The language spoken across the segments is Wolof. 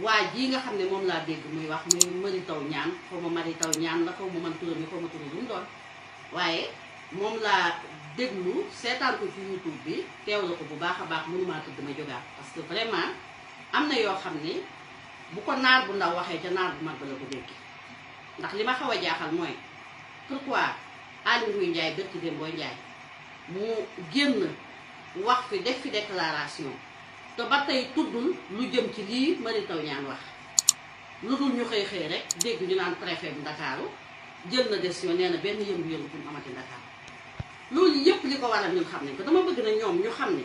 waa jii nga xam ne moom laa dégg muy wax muy Mary Teuw Niane xaw ma Mary Teuw Niane la xaw ma man turam yi xaw ma turam lu mu doon waaye moom laa déglu seetaan ko ci YouTube bi teewlu ko bu baax a baax mënumaa tudd ma jógaat parce que vraiment am na yoo xam ni bu ko naar bu ndaw waxee ca naar bu mag ba la ko dégg ndax li ma xaw a jaaxal mooy pourquoi Aly Ngouille Ndiaye bërki dem booy Ndiaye mu génn wax fi def fi déclaration te ba tey tuddul lu jëm ci lii Mary Teuw Niane wax lu dul ñu xëy rek dégg ñu naan préfet bu Ndakaaru jël na décision nee na benn yëngu-yëngu bu mu amati Ndakaaru loolu yépp li ko waral ñun xam nañ ko dama bëgg na ñoom ñu xam ne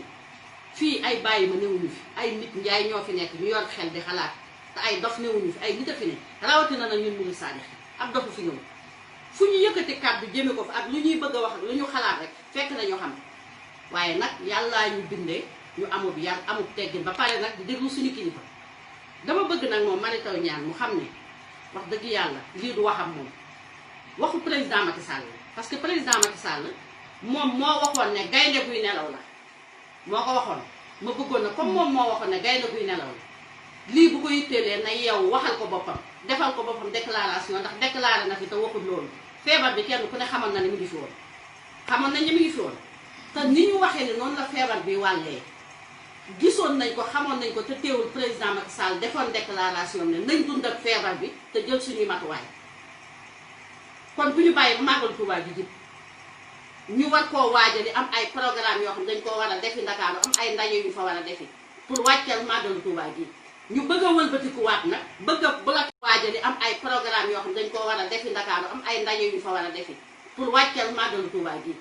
fii ay bàyyi ma newuñu fi ay nit njaay ñoo fi nekk ñu yor xel di xalaat te ay dof newuñu fi ay nit a fi ne rawatina na ñun mu ngi saadix ab dofu fi ñëw fu ñu yëkkati kàddu jëme ko fa ak lu ñuy bëgg a wax ak lu ñu xalaat rek fekk na ñu xam waaye nag yàllaa ñu bindee ñu amub yar amub teggin ba pare nag di déglu suñu kilifa dama bëgg nag moom Mary Teuw Niane mu xam ne wax dëgg yàlla lii du waxam moom waxu président Macky Sall parce que président Macky Sall moom moo waxoon ne gaynde guy nelaw la moo ko waxoon ma bëggoon na comme moom moo waxoon ne gaynde guy nelaw la lii bu ko yitteelee na yow waxal ko boppam defal ko boppam déclaration ndax déclaré na fi te waxul loolu feebar bi kenn ku ne xamoon na ne mu ngi fi woon xamoon nañ ne mu ngi fi woon te ni ñu waxee ne noonu la feebar bi wàllee gisoon nañ ko xamoon nañ ko te teewul président Macky Sall defoon déclaration ne nañ dund ak feebar bi te jël suñuy matuwaay kon bu ñu bàyyi ba màggal Tuubaa ji jib ñu war koo waajali am ay programme yoo xam dañ koo war a defi Ndakaaru am ay ndaje yu fa war a defi pour wàccal màggalu Tuubaa ji ñu bëgg a wëlbatikuwaat nag bëgg a bloqué waajali am ay programme yoo xam dañ koo war a defi Ndakaaru am ay ndaje yu fa war a defi pour wàccal màggalu Tuubaa ji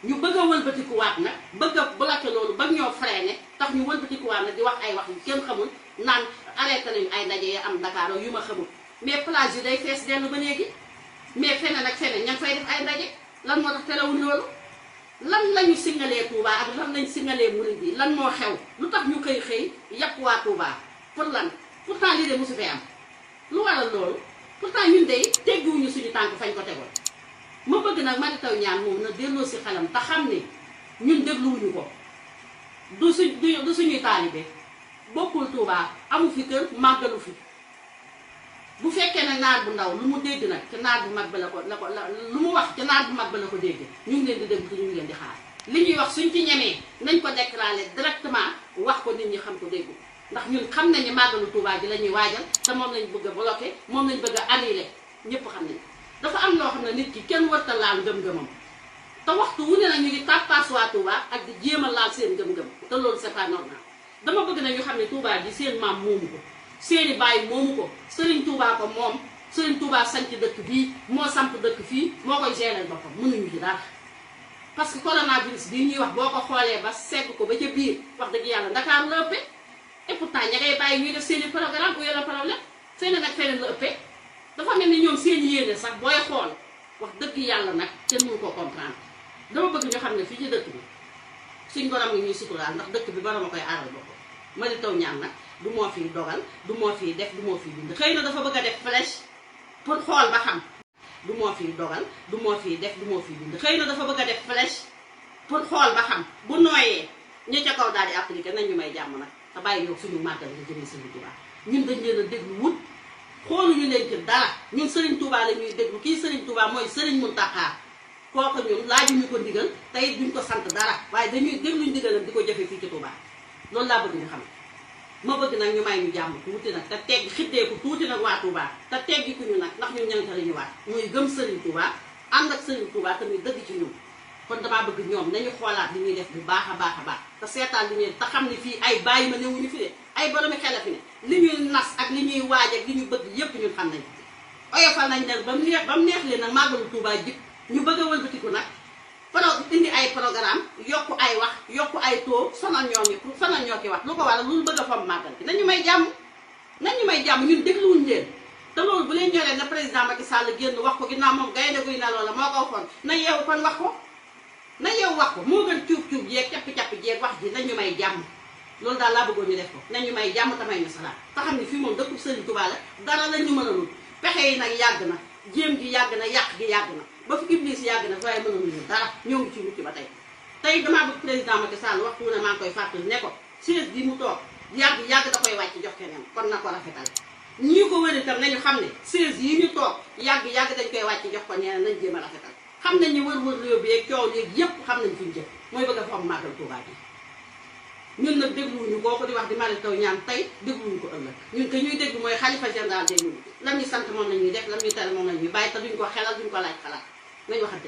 ñu bëgg a wëlbatikuwaat nag bëgg a bloqué loolu ba ñoo freiné tax ñu wëlbatikuwaat nag di wax ay wax yu kenn xamul naan arrêté nañu ay ndaje ya am Ndakaaru yu ma xamul mais plage yi day fees dellu ba léegi mais feneen ak feneen ña ngi fay def ay ndaje lan moo tax terewuñ loolu lan lañu singalee Touba ak lan lañ singalee murid yi lan moo xew lu tax ñu xëy yàpp waa Touba pour lan pourtant lii de mosu fee am lu waral loolu pourtant ñun de tegguwuñu suñu tànk fañ ko tegoon ma bëgg nag Mary Teuw Niane moom na delloo si xelam te xam ne ñun dégluwuñu ko du suñuy taalibe bokkul Touba amu fi kër màggalu fi bu fekkee nag naar bu ndaw lu mu dégg nag ca naar bu mag ba la ko lu mu wax ca naar bu mag ba la ko dégg ñu ngi leen di dégg te ñu ngi leen di xaar li ñuy wax suñ ci ñemee nañ ko déclaré directement wax ko nit ñi xam ko déggu ndax ñun xam nañu màggalu Touba ji la ñuy waajal te moom lañ bëgg a bloqué moom lañ bëgg a annulé ñëpp xam nañ dafa am loo xam ne nit ki kenn warta laal ngëm-ngëmam te waxtu wu ne nag ñu ngi tàppaas waa Touba ak di jéem a laal seen ngëm-ngëm te loolu c'est pas normal dama bëgg na ñu xam ne Touba ji seen maam moomu ko seeni bàyyi moomu ko Serigne Touba ko moom Serigne Touba sanc dëkk bii moo samp dëkk fii moo koy gérer boppam mënuñu ci dara parce que coronavirus bii ñuy wax boo ko xoolee ba segg ko ba ca biir wax dëgg yàlla Ndakaaru la ëppee et pourtant ña ngay bàyyi ñuy def seeni programme bu yore problème feneen ak feneen la ëppee dafa mel ni ñoom seeni yéene sax booy xool wax dëgg yàlla nag kenn mënu ko comprendre dama bëgg ñu xam ne fii ci dëkk bi suñ borom ngi ñuy suturaal ndax dëkk bi borom a koy aaral boppam Mary Teuw Niane nag du moo fiy dogal du moo fiy def du moo fiy bind xëy na dafa bëgg a def flèche pour xool ba xam du moo fiy dogal du moo fiy def du moo fiy bind xëy na dafa bëgg a def flèche pour xool ba xam bu nooyee ña ca kaw daal di appliqué nañ ñu may jàmm nag te bàyyi yow suñu màggal nga jëmee Serigne Touba ñun dañ leen a déglu wut xooluñu leen ci dara ñun Serigne Touba la ñuy déglu kii Serigne Touba mooy Serigne Mountakha kooku ñun laajuñu ko ndigal te it duñ ko sant dara waaye dañuy dégluñ ndigalam di ko jëfe fii ci Touba loolu laa bëgg ñu xam ma bëgg nag ñu may ñu jàmm tuuti nag te tegg xitteeku tuuti nag waa Touba te teggi ku ñu nag ndax ñun ñanta la ñu waat muy gëm Serigne Touba ànd ak Serigne Touba te muy dëgg ci ñun kon damaa bëgg ñoom nañu xoolaat li ñuy def bu baax a baax a baax te seetaan li ñuy te xam ne fii ay bàyyi ma newuñu fi de ay boromi xel fi ne li ñuy nas ak li ñuy waaj ak li ñu bëgg yépp ñun xam nañ oyofal nañ leen ba mu neex leen nag màggalu Touba jib ñu bëgg a wëlbatiku nag indi ay programme yokku ay wax yokku ay taux sonal ñoo ki wax lu ko waral lu bëgg a fam màggal bi nañu may jàmm ñun dégluwuñ leen te loolu bu leen ñoree na président Macky Sall génn wax ko ginnaaw moom gaynde guy nelaw la moo ko waxoon na yeewu kon wax ko na yeewu wax ko moo gën cuub jeeg cappi jeeg wax ji nañu may jàmm loolu daal laa bëggoon ñu def ko nañu may jàmm te may ñu salaam te xam ne fii moom dëkku Serigne Touba la dara la ñu mënalul pexe yi nag yàgg na jéem gi yàgg na yàq gi yàgg na ba fi Iblis yàgg na waaye mënaluñu dara ñoo ngi ci mucc ba tey damaa bëgg président Macky Sall waxtu wu ne maa ngi koy fàttali ne ko siège bi mu toog yàgg da koy wàcc jox keneen kon na ko rafetal ñii ko wër itam nañu xam ne 16 yi ñu toog yàgg dañ koy wàcc jox ko ñeneen nañ jéem a rafetal xam nañ ñu wër réew bi ak coow léegi yépp xam nañ fi ñu jëm mooy bëgg a fomm màggal Tuubaa bi ñun nag dégluwuñu kooku di wax di Mary Teuw Niane tey dégluwuñu ko ëllëg ñun que ñuy déglu mooy xalifa général des mourides lam ñu sant moom la ñuy def lam ñu tere moom la ñuy bàyyi te duñ ko xelal duñ ko laaj xalaat nañ waxante